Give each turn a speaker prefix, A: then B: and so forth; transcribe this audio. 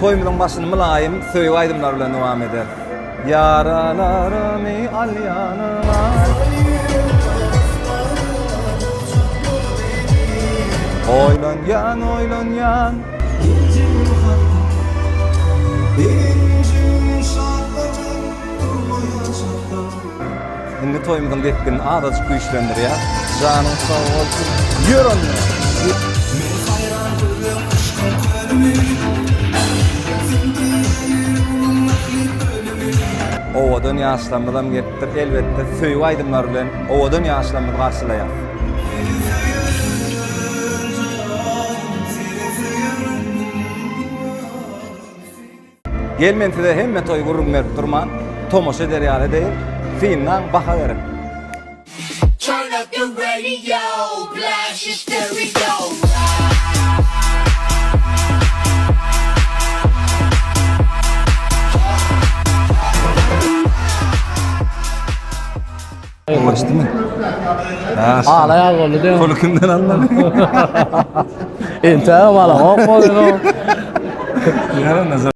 A: Toýumyzyň başyny mylaýym söýgi aýdymlary bilen dowam ederis. Ýaralarymy al ýanyňa. Oýlanýan, oýlanýan. Indi toýumyzyň depginini azajyk güýçlendirýäs. Janyň sag bolsun. Ýör onda!
B: Men haýran gözleň yşkyň kölümi Sen diýýä ýüregimiň ähli bölümi.
A: Owadan ýaşlarymyzam gelipdir. Elbetde söýgi aýdymlary bilen owadan ýaşlarymyzy garşylaýas.
B: Seni söýerin janym seni söýerin
A: Gel men size hemme toýy gürrüň berip durman, tomaşa eder ýaly edeýin, synlaň, baha beriň.
C: Turn up the radio, blast your stereo.
A: Ulaşdymy?
D: Ala ýaly boldy diýip.
A: Puly kimden almaly?
D: Entägem alamok boldy.
A: Ýa-da nazar.